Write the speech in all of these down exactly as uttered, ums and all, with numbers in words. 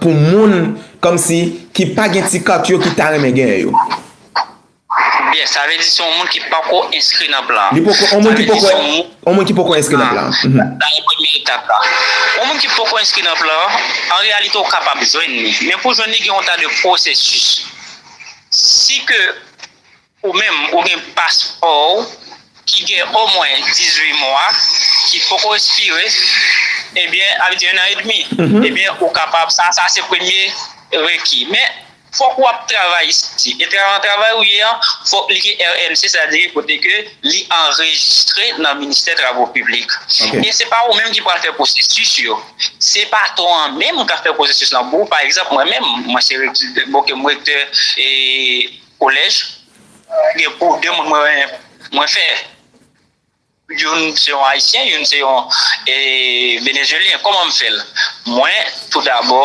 pou moun kòmsi ki pa gen ti kat yo ki ta renmen genyen yo? Byen, sa vle di se yon moun ki poko enskri nan plan an. Li poko, yon moun ki poko, yon moun ki poko enskri nan plan an. Sa se premye etap la. Yon moun ki poko enskri nan plan an, an reyalite ou kapab jwenn li. Men pou jwenn li gen yon ta de pwosesis. Si ke ou menm ou gen paspò w ki gen omwen dizuit mwa, ki poko ekspire, ebyen, sa vle di en an edmi, ebyen, ou kapab, sa, sa se premye reki. Men, fòk w ap travay isi. E travay, travay ou ye an, fòk li gen R N C, sa vle di kote ke li anrejistre nan ministè travo piblik. E se pa ou menm ki pral fè pwosesis yo. Se patwon an menm k ap fè pwosesis lan pou ou. Pa egzanp, mwen menm, mwen se rektè, bon, ke m rektè e kolèj, gen pou de moun mwen, mwen fè. Youn se yon Ayisyen, youn se yon e, Venezuelyen. Kòman m fè l? Mwen, toudabò,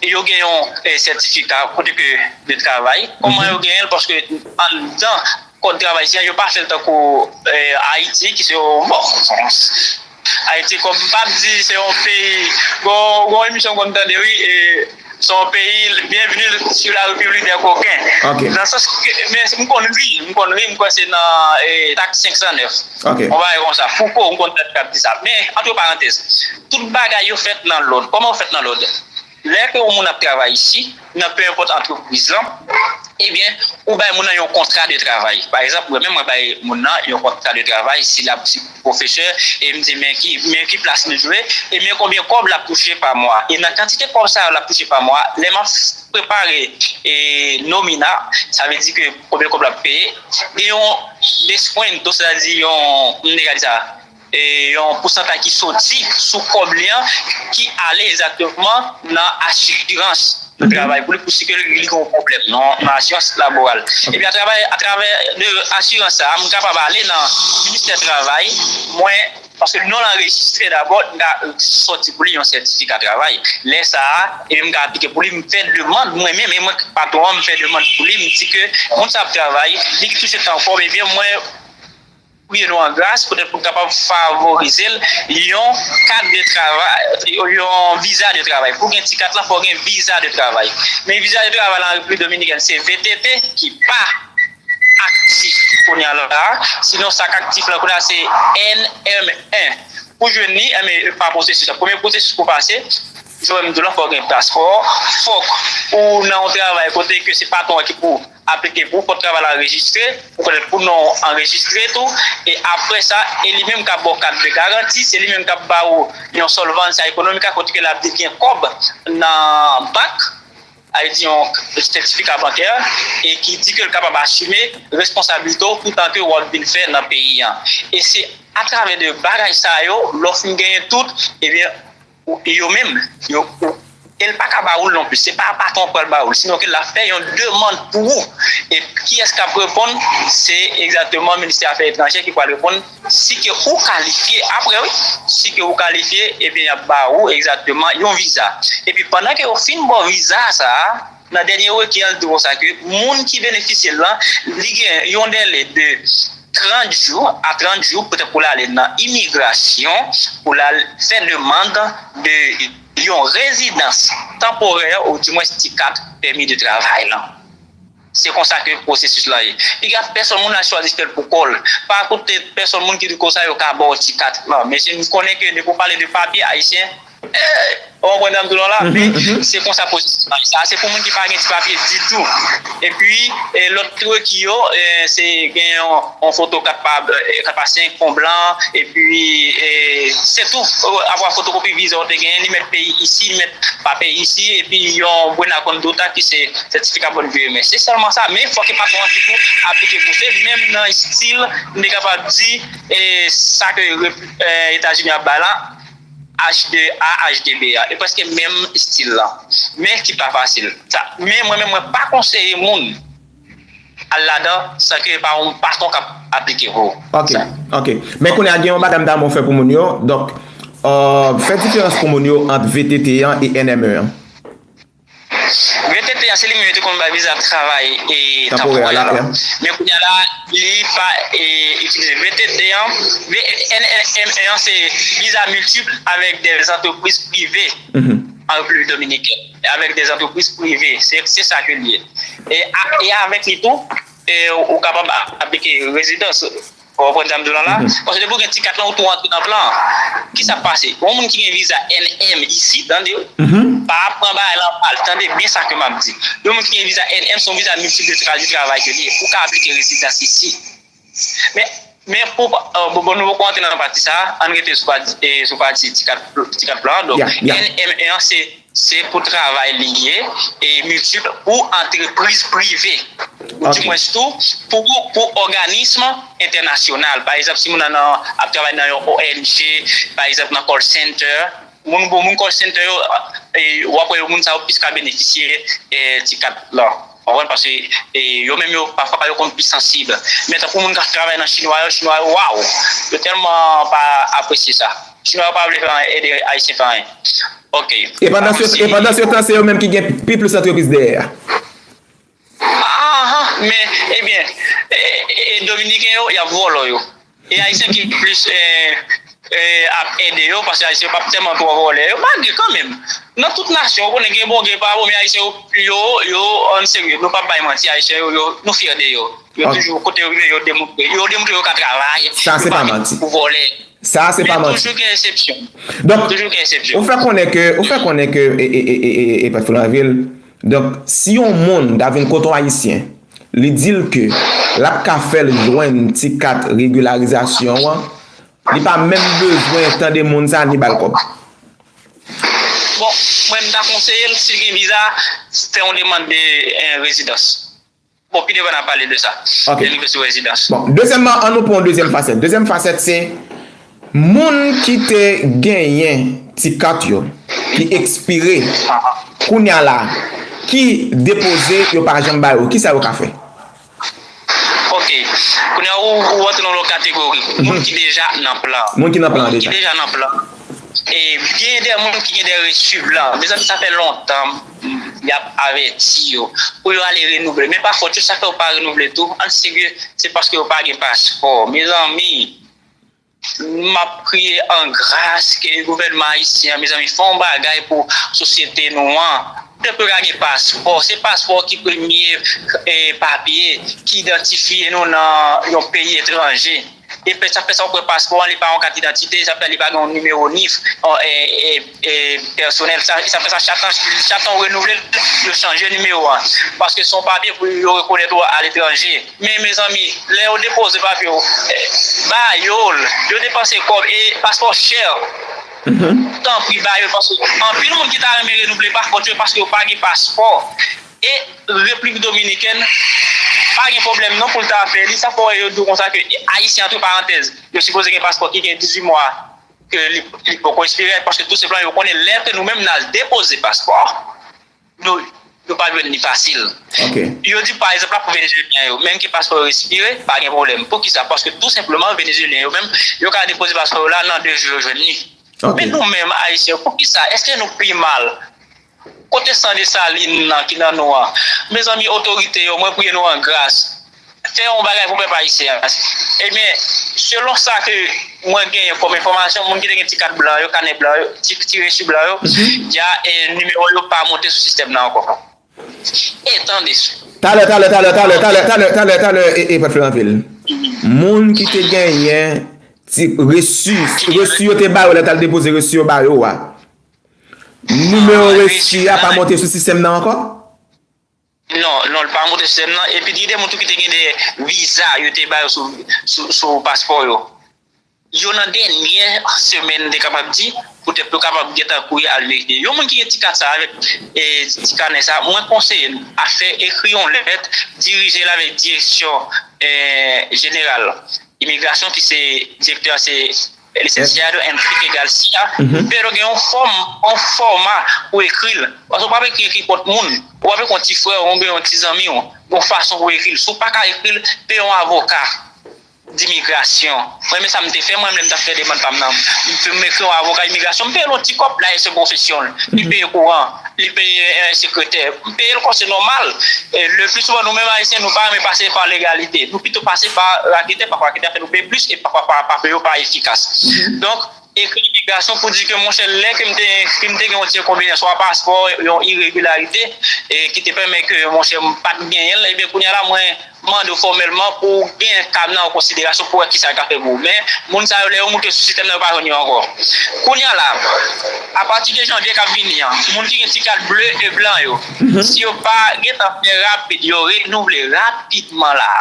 yo gen yon e, sètifika kote ke de travay. Kòman yo genyen l? Paske anndan kòd travay isi a, yo pa fè l tankou e, Ayiti, ki se yon, bon, Ayiti, kòm m p ap di se yon peyi, gon, gon emisyon m konn tande, wi, e, se yon peyi, bienvenue sur la République des coquins. Nan sans ke, men m konn ri, m konn ri, m kwè se nan e, tak senk san nèf. Yon bagay konsa, Foucault, m konn tande k ap di sa. Men, antre parantèz, tout bagay yo fèt nan lòd. Kòman yo fèt nan lòd? Lè ke yon moun ap travay isi, nan pe enpòt antrepriz lan, ebyen, ou bay moun nan yon kontra de travay. Pa egzanp, mwen menm, mwen bay moun nan yon kontra de travay, si l ap, si pwofesè, e m di men ki, men ki plas li jwe, e men konbyen kòb l ap touche pa mwa. E nan kantite kòb sa yo l ap touche pa mwa, lè m ap prepare e, nomina, sa vle di ke konbyen kòb l ap peye, gen yon descuento, sètadi yon, m te ka di sa, e, yon pousantaj ki soti sou kòb li an, ki ale egzakteman nan asirans de travay pou li, pou si ke li gen yon pwoblèm nan, nan asirans laboral. Epi atravè, atravè de asirans sa a, m kapab ale nan ministè travay, mwen, paske non l anrejistre dabò, m ka sòti pou li yon sètifika travay. Lè sa a, epi m ka aplike pou li, m fè demann mwen menm, e mwen patwon an, m fè demann pou li, m di ke moun sa ap travay, li ki touche tan kòb, ebyen mwen, priye nou an gras, poutèt pou n kapab favorize l yon kat de travay, yon viza de travay. Pou gen ti kat lan, fò w gen viza de travay. Men viza de travay la an Repiblik Dominikèn, se V T T ki pa aktif kounye a la. Sinon, sa k aktif la kounye a, se N M N. Pou jwenn li, enben, pa pwosesis la. Premye pwosesis pou pase, jan m di w lan, fò w gen paspò, fòk ou nan yon travay kote ke se patwon an ki pou aplike pou, fòk travay la anrejistre, pou konnen pou non w anrejistre tou. E apre sa, e li menm k ap ba w kat de garanti, se li menm k ap ba ou yon solvencia económica, kote ke l ap di gen kòb nan bank, sa vle di yon sètifika bankè, e ki di ke l kapab asime responsablite w toutan ke w ap vin fè nan peyi an. E se atravè de bagay sa yo, lè w fin genyen tout, ebyen, ou- yo menm, yo, ou- e l pa ka ba ou l non plis. Se pa patwon an pral ba ou l, sinon ke l ap fè yon demann pou ou. E kiyès k ap reponn? Se egzakteman Ministè Afè Etranjè ki pral reponn si ke ou kalifye. Apre, wi, si ke ou kalifye, ebyen, y ap ba ou egzakteman yon viza. Epi pandan ke yo fin ba w viza sa a, nan dènye reki an, li di konsa ke moun ki benefisye l lan, li gen yon dèle de trant jou, a trant jou, poutèt pou l ale nan imigrasyon, pou l al fè demann de yon rezidans tanporè, ou dimwens ti kat pèmi de travay lan. Se konsa ke pwosesis lan ye. Piga pèsonn moun al chwazi fè l pou kò l. Pa koute pèsonn moun ki di konsa yo ka ba w ti kat. Non, mesye, nou konnen ke depi w pale de papye ayisyen, eh, w konprann sa m di w la, men se konsa pwosesis lan ye. Sa se pou moun ki pa gen ti papye ditou. Epi, e, lòt reki yo, e, se gen yon, yon foto kat pa, e, kat pa senk, fon blan, epi, e, se tou. Apre fotokopi viza w te genyen, li met peyi isi, li met pa peyi isi, epi yon buena conducta ki se sètifika bòn vi imen. Se sèlman sa, men fòk e patwon an ki pou aplike pou se, menm nan estil, m te kapab di, e, sa ke Rep- e, Etazini ap bay la, H de A, H de B a. E prèske menm estil lan. Men ki pa fasil. Sa, men mwen menm, mwen pa konseye moun al ladan san ke e pa yon patwon k ap aplike pou ou. Ok, ok. Men kounye a, gen yon bagay m ta renmen w fè pou moun yo. Donk, euh, fè diferans pou moun yo ant V T T an e N M E an. V T T an, se li menm yo te konn bay viza travay e tanporè la. Men kounye a la, li pa e, itilize. V T T an, V- N M E an, se viza miltip avèk de antrepriz prive. an Repiblik Dominikèn, avèk de antrepriz prive. Se, se sa ke l ye. E, a- e avèk li tou, e, ou kapab a- aplike rezidans. Ou konprann sa m di w la la? Paske depi w gen ti kat lan, ou tou antre nan plan an. Kisa k pase? Yon moun ki gen viza N M isit, tande, pa ap pran bagay lan mal. Tande byen sa ke m ap di. Yon moun ki gen viza N M, se yon viza miltip de tra- de travay ke li ye. Ou ka aplike rezidans isit. Men, men pou, bon, bon, nou poko antre nan pati sa, ann rete sou pati, e, sou pati ti kat, ti kat plan an. Donk, N M en an, se, se pou travay li ye, e miltip pou antrepriz prive. Ou di mwens tou, pou, pou òganis entènasyonal. Pa egzanp, si moun nan, nan, ap travay nan yon O N G, pa egzanp, nan call center, moun, bon, moun call center yo, e, w ap wè yo, moun sa yo plis ka benefisye, e, ti kat lan. Ou konprann? Paske, e, yo menm yo, pafwa, yo konn pi sansib. Men tankou moun k ap travay nan chinwa yo, chinwa yo, waw! Yo tèlman pa apresye sa. Chinwa yo pa vle fè anyen, ede Ayisyen fè anyen. Ok. E pandan se, e pandan se tan, se yo menm ki gen pi plis antrepriz dèyè a. Ahan, men, ebyen, e, e, e, Dominiken yo, y ap vòlò yo. E Ayisyen ki plis, e, e, ap ede yo, paske Ayisyen yo p ap tèlman twò vòlè. Yo pa gen kanmenm. Nan tout nasyon, ou konnen gen bon, gen pa bon, men Ayisyen yo, yo, yo, ann serye, nou p ap bay manti, Ayisyen yo, yo, nou fyè de yo. Yo toujou, kote yo rive, yo demontre, yo demontre yo ka travay, yo pa vin pou vòlè. Sa se pa manti. Men toujou gen eksepsyon. Donk, toujou gen eksepsyon. Ou fè konnen ke, ou fè konnen ke, e, e, e, e, e, e, Patfoulanvil, donk, si yon moun ta vin kote yon Ayisyen, li di l ke l ap ka fè l jwenn ti kat regilarizasyon an, li pa menm bezwen tande moun sa ni ba l kòb. Bon, mwen, m ta konseye l, si l gen viza, fè yon demann de, eh, rezidans. Bon, pi devan n a pale de sa. Ok. Lè n rive sou rezidans. Bon, dezyèmman, an nou pran yon dezyèm fasèt. Dezyèm fasèt, se moun ki te genyen ti kat yo, ki ekspire, kounye a la, ki depoze, yo pa janm ba yo. Kisa yo ka fè? Ok. Kounye a, ou, ou antre nan yon lòt kategori. Moun ki deja nan plan. Moun ki nan plan deja. Moun ki deja nan plan. E gen de moun ki gen de resi blan. Mezanmi, sa fè lontan y ap avèti yo pou yo ale renouvle. Men pa fòt yo, sa fè yo pa renouvle tou. Ann serye, se paske yo pa gen paspò. Mezanmi, m ap kriye an gras ke gouvènman ayisyen an, mezanmi, fè yon bagay pou sosyete nou an. Depi w pa gen paspò, se paspò ki premye, eh, papye ki idantifye nou nan yon peyi etranje. E fè sa, fè sa, w pran paspò an, li pa yon kat idantite, sa fè li pa gen yon nimewo nif, yon, e, e, e, pèsonèl. Sa, sa fè sa, chak tan, chak tan w renouvle l, yo chanje nimewo an. Paske se yon papye pou yo rekonèt ou aletranje. Men, mezanmi, lè yo depoze papye yo, e, ba yo l, yo depanse kòb, e paspò chè. Tanpri, ba yo l, paske anpil moun ki ta renmen renouvle pa fòt yo, paske yo pa gen paspò. E Repiblik Dominikèn pa gen pwoblèm non pou l ta fè li. Sa fè w wè yo di w konsa ke Ayisyen, antre parantèz, yo sipoze gen paspò ki gen dizuit mwa ke li, li poko ekspire, paske tou senpleman yo konnen lè ke nou menm n al depoze paspò, nou, nou pa jwenn li fasil. Ok. Yo di, pa egzanp, la pou Venezuelyen yo, menm ke paspò yo ekspire, pa gen pwoblèm. Poukisa? Paske tou senpleman, Venezuelyen yo menm, yo ka depoze paspò yo la, nan de jou, yo jwenn li. Ok. Men nou menm, Ayisyen, poukisa? Èske nou pi mal? Kote san Desalin nan ki nan nou an? Mezanmi, otorite yo, mwen priye nou an gras. Fè yon bagay pou pèp ayisyen an. Ebyen, selon sa ke mwen genyen kòm enfòmasyon, moun ki te gen ti kat blan yo, kanè blan yo, ti, ti resi blan yo, ya, e, nimewo yo pa monte sou sistèm nan ankò. E tande. Talè, talè, talè, talè, talè, talè, talè, talè, e, e, Patfoulanvil. Moun ki te genyen ti resi, resi yo te ba yo lè t al depoze resi yo ba yo a. Nimewo resi a pa monte sou sistèm nan ankò? Non, non, li pa monte sou sistèm nan. Epi, gen de moun tou ki te gen de viza, yo te ba yo sou, sou, sou paspò yo. Yo nan dènye semèn, te kapab di, poutèt yo kapab gentan kouri al verifye. Yon moun ki gen ti kat sa avèk, e, ti kanè sa, mwen konseye l a fè ekri yon lèt, dirije l avèk direksyon, e, jeneral imigrasyon, ki se direktè a, se Lisensyado Enrique Garcia, mhm, Pedro gen yon fòm, yon fòma pou ekri l. Paske w p ap ekri, ekri kont moun. Ou p ap ekri yon ti frè w oubyen yon ti zanmi w. Gen yon fason pou ekri l. Si w pa ka ekri l, peye yon avoka dimigrasyon. Mwen menm sa m te fè, mwen menm lè m t ap fè demann pa m nan. M ekri yon avoka imigrasyon, m peye l yon ti kòb, la e se pwofesyon l. Li peye kouran, li peye, eh, sekretè. M peye l kòm se nòmal. E le pli souvan, nou menm Ayisyen, nou pa renmen pase pa legalite. Nou pito pase pa raketè, pafwa raketè a fè nou peye plis, e pafwa pa, papye yo pa efikas. Donk, ekri imigrasyon pou di ke, monchè, lè ke m te enskri, m te gen yon ti enkonvenyan, swa paspò, yon iregilarite, e ki te pèmèt ke, monchè, m pa t genyen l, ebyen, kounye a la, mwen mande w fòmèlman pou w gen ka m nan an konsiderasyon pou w wè kisa l ka fè pou ou. Men, moun sa yo, lè yo moute sou sistèm nan, yo pa jwenn yo ankò. Kounye a la, apati de janvye k ap vini an, moun ki gen ti kat ble e blan yo, si yo pa gentan fè rapid, yo renouvle rapidman la,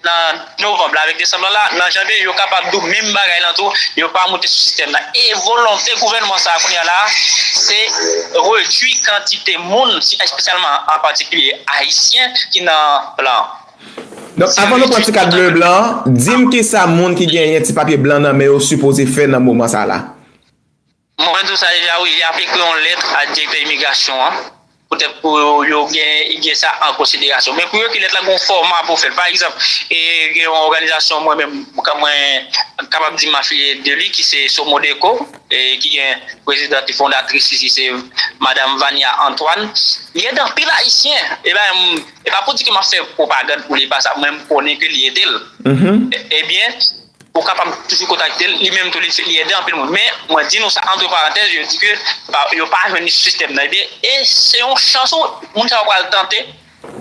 nan novanm la avèk desanm lan la, nan janvye, yo kapab di w menm bagay lan tou, yo pa moute sou sistèm nan. E volonte gouvènman sa a kounye a la, se redui kantite moun, si, espesyalman an patikilye ayisyen, ki nan plan an. Donk, avan nou pran ti kat ble blan an, di m kisa moun ki genyen ti papye blan nan men yo sipoze fè nan moman sa a la. Mwen di w sa deja, wi, y ap ekri yon lèt a direktè imigrasyon an, poutèt pou yo gen, gen sa an konsiderasyon. Men pou yo ekri lèt la, gen yon fòma pou fè l. Pa egzanp, e, gen yon òganizasyon mwen menm, mwen kapab di m afilye de li, ki se Somodeco, e, ki gen prezidan ki fondatris li, se Madam Vania Antoine. Li ede anpil ayisyen. E pa, e pa pou di ke m ap fè pwopagann pou li, e pa sa. Mwen, m konnen ke li ede l. E, ebyen, ou kapab toujou kontakte l, li menm tou, li, li ede anpil moun. Men, mwen di nou sa, antre parantèz, yo di ke pa, yo pa jwenn li sou sistèm nan. Ebyen, e se yon chans ou, moun sa yo pral tante,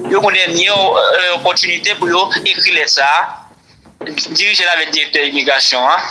yo gon dènye, e, opòtinite pou yo ekri lèt sa a, dirije l avèk direktè imigrasyon an.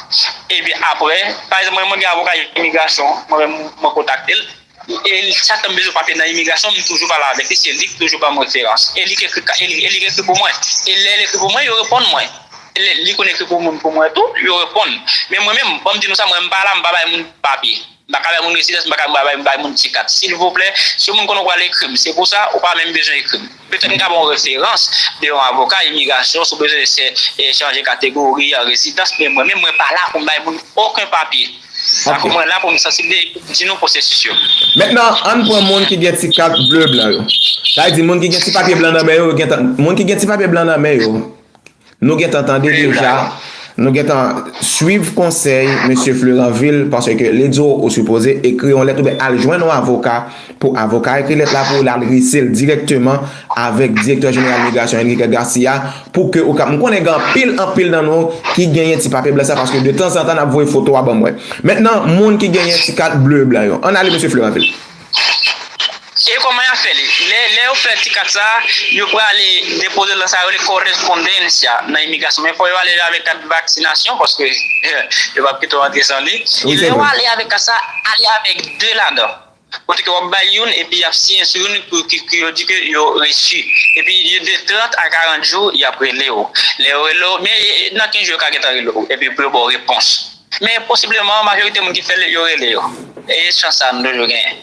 Ebyen, apre, pa egzanp, mwen, mwen gen avoka imigrasyon, mwen menm, mwen kontakte l. E li, chak tan m bezwen papye nan imigrasyon, m toujou pale avèk li, se li ki toujou ban m referans. E li ki ekri, e li, e li ki ekri pou mwen. E lè li ekri pou mwen, yo reponn mwen. E lè li konn ekri pou moun pou mwen tou, yo reponn. Men mwen menm, ban m di nou sa, mwen, m pa la, m pa bay moun papye. M pa ka bay moun rezidans, m pa ka bay, bay moun ti kat. Silvouplè, si yon moun konnen w pral ekri m, se pou sa, ou pa menm bezwen ekri m. Petèt m ka ba w referans de yon avoka imigrasyon, si w bezwen se, e, chanje kategori an rezidans, men mwen menm, mwen pa la pou m bay moun okenn papye. Dakò, mwen la pou m sansibilize, di nou pwosesis yo. Mentnan, ann pran moun ki gen ti kat ble blan yo. Sa vle di moun ki gen ti papye blan nan men yo, yo gentan, moun ki gen ti papye blan nan men yo, nou gentan tande deja, nou gentan swiv konsèy mesye Fleuranville, paske li di w ou sipoze ekri yon lèt oubyen al jwenn yon avoka, pou avoka ekri lèt la pou ou, l al rese l dirèkteman avèk direktè jeneral migrasyon Enrique Garcia, pou ke ou ka, m konnen gen anpil, anpil nan nou ki genyen ti papye blan sa, paske de tanzantan n ap voye foto a ban mwen. Mentnan, moun ki genyen ti kat ble blan yo. Ann ale, mesye Fleuranville. E kòman y ap fè li? Lè, lè yo fè ti kat sa, yo prale depoze l nan sa yo rele correspondencia nan imigrasyon. Men fò yo ale avèk kat vaksinasyon, paske, eh, yo p ap kite w antre san li. E lè w ale avèk kat sa, ale avèk de ladan. Kote ke w ap bay youn, epi y ap siyen sou youn pou ki, ki yo di ke yo resi. Epi de trant a karant jou, y ap rele w. Lè yo rele w, men, e, nan kenz jou, yo ka gentan rele w, epi pou yo ba w repons. Men posibleman, majorite moun ki fè l, yo rele yo. E chans sa a nou toujou genyen.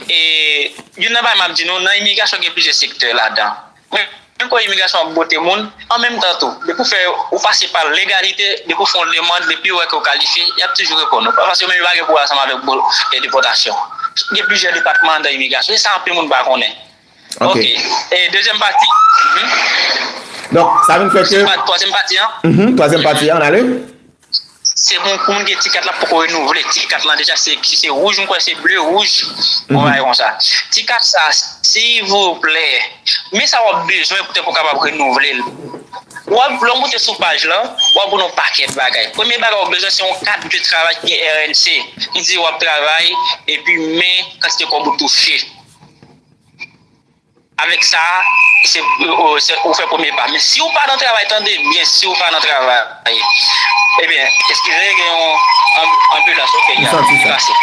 E youn nan bagay m ap di nou, nan imigrasyon gen plizyè sektè ladan. Men, menm kon imigrasyon ap bote moun, an menm tan tou, depi w fè, ou pase pa legalite, depi w fè yon demann, depi yo wè ke w kalifye, y ap toujou reponn ou. Paske yo menm yo pa gen pou wè ansanm avèk bo-, e depòtasyon. Gen plizyè depatman nan imigrasyon, e sa anpil moun pa konnen. Ok. Ok. E dezyèm pati. Mhm. Donk, sa vin fè ke... Twazyèm pati an. Mhm, twazyèm pati an, ann ale. Se pou, pou moun gen ti kat la poko renouvle. Ti kat lan deja se, si se wouj, m kwè se ble, wouj, yon bagay konsa. Ti kat sa, silvouplè, men sa w ap bezwen poutèt pou w kapab renouvle l. W ap, lè w moute sou paj lan, w ap wè yon pakèt bagay. Premye bagay w ap bezwen se yon kat de travay ki gen R N C, ki di w ap travay, epi men kantite kòb ou touche. Avèk sa, se, o, se, ou fè premye pa. Men si w pa nan travay, tande byen, si w pa nan travay, ebyen, eskize, gen yon anb-, anbilans, ok, y a pase.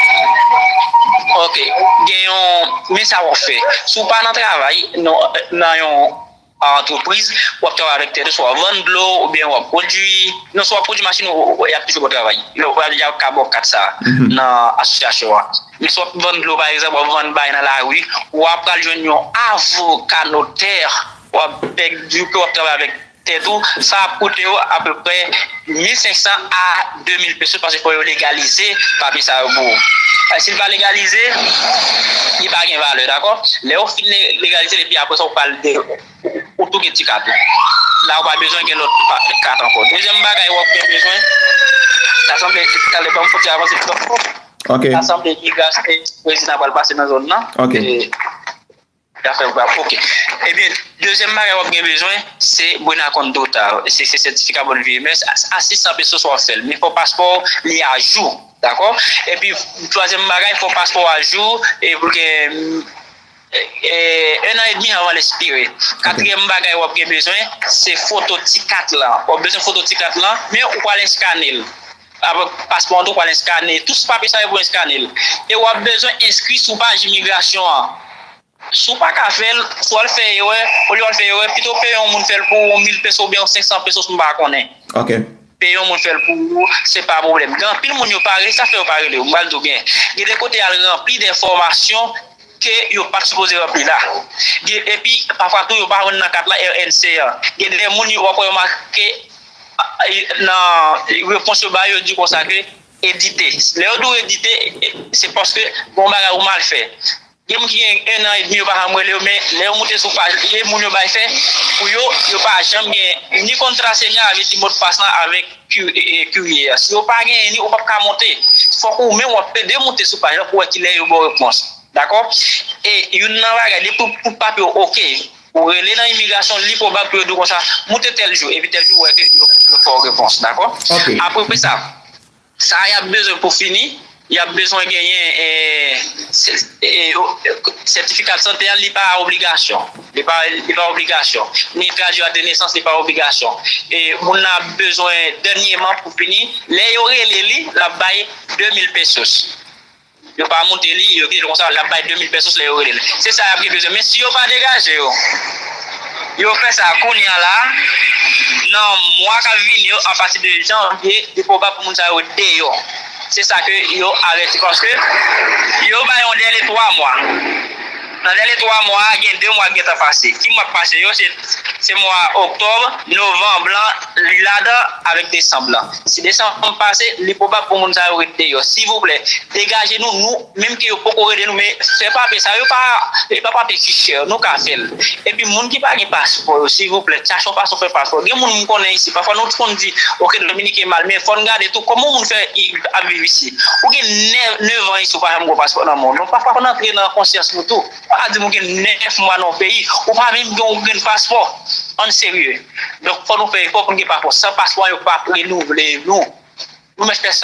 Ok, gen yon, men sa w ap fè. Si w pa nan travay, nan, nan yon antrepriz, w ap travay avèk tèt ou, swa w ap vann dlo, oubyen w ap pwodui, non, swa w ap pwodui machin, ou, ou, y ap toujou ba w travay. Yo, y ap ka ba w kat sa nan asosyasyon an. Men si w ap vann dlo, pa egzanp, w ap vann bagay nan lari, w ap pral jwenn yon avoka notè, w ap fè di ke w ap travay avèk tèt ou, sa ap koute w apeprè mil senk san a de mil pesos, paske fò yo legalize papye sa yo pou ou. Si l pa legalize, li pa gen valè, dakò? Lè yo fin le-, legalize l, epi apre sa, ou pral de, ou tou gen ti kat ou. La, ou pa bezwen gen lòt pa-, kat ankò. Dezyèm bagay w ap gen bezwen, ta sanble, talè ban m fouti avanse pito. Ok. Ta sanble ki gras ke prezidan pral pase nan zòn nan. Ok. E, y a fè w pa. Ok. Ebyen, dezyèm bagay w ap gen bezwen, se buena conducta. Se, se sètifika bòn vi. Men a, a sis san pesos w ap fè l. Men fò paspò w li ajou. Dakò? Epi, twazyèm bagay, fò paspò a jou, e pou l gen, e, en an edmi anvan l ekspire. Katriyèm bagay w ap gen bezwen, se foto ti kat la. W ap bezwen foto ti kat la, men ou pral eskane l. Avèk paspò an tou, ou pral eskane. Tout papye sa yo pou eskane l. E w ap bezwen enskri sou paj imigrasyon an. Si w pa ka fè l, si w al fè erè, olye w al fè erè, pito peye yon moun fè l pou ou, mil peso oubyen senk san pesos, m pa konnen. Peye yon moun fè l pou ou, se pa pwoblèm. Gen anpil moun yo pa rele, sa fè yo pa rele w, m pral di w byen. Gen de kote y al ranpli de fòmasyon ke yo pa t sipoze ranpli la. Gen, epi, pafwa tou, yo pa jwenn nan kat la R N C an. Gen de moun, yo, w ap wè yo make, a, a, nan repons yo ba yo, yo di konsa ke edite. Lè yo di w edite, e, se paske gen yon bagay ou mal fè. Gen moun ki gen en an edmi, yo pa janm rele yo, men lè yo moute sou paj, e moun yo bay fè pou yo, yo pa janm gen ni kontra Senya, vle di modpas lan avèk ki-, e, e, kirye a. Si yo pa genyen ni, ou p ap ka monte. Fòk ou menm w ap pede moute sou paj lan pou wè kilè yo ba w repons. Dakò? E youn nan bagay, depi pou, pou papye w oke, ou rele nan imigrasyon, li pwobab pou yo di w konsa, moute tèl jou, epi tèl jou, ou wè ke yo, yo fè w repons. Dakò? Apre sa, sa y ap bezwen pou fini, y ap bezwen genyen, e, se-, e, o-, sètifika de sante a, li pa obligasyon. Li pa, li pa obligasyon. Ni tradwi ak de nesans, li pa obligasyon. E moun nan ap bezwen dènyeman pou fini, lè yo rele li, l ap bay de mil pesos. Yo pa moute li, yo kite l konsa, l ap bay de mil pesos lè yo rele l. Se sa y ap gen bezwen. Men si yo pa degaje yo, yo fè sa kounye a la, nan mwa k ap vini yo, apati de janvye, li pwobab pou moun sa yo ret deyò. Se sa ke yo avèti, paske yo bay yon dèle twa mwa. Nan dèle twa mwa a, gen de mwa k gentan pase. Ki mwa k pase yo? Se, se mwa oktòb, novanm lan, li ladan avèk desanm lan. Si desanm pase, li pwobab pou moun sa yo ret deyò. Silvouplè, degaje nou, nou, menm ke yo poko rele nou, men fè papye sa yo pa, e pa papye ki chè, nou ka fè l. Epi moun ki pa gen paspò yo, silvouplè, chache yon fason fè paspò. Gen moun m konnen isi, pafwa nou konn di, oke, Dominiken mal, men fò n gade tou kòman moun fè i-, ap viv isi. Ou gen nèf, nèf an isi, ou pa janm gen paspò nan men w. Non, pafwa fò n antre nan konsyans nou tou. Pa di m ou gen nèf mwa nan yon peyi, ou pa menm gen yon grenn paspò. Ann serye. Donk, fò nou fè efò pou n gen paspò. San paspò, yo p ap renouvle nou. Nou mèt fè sa.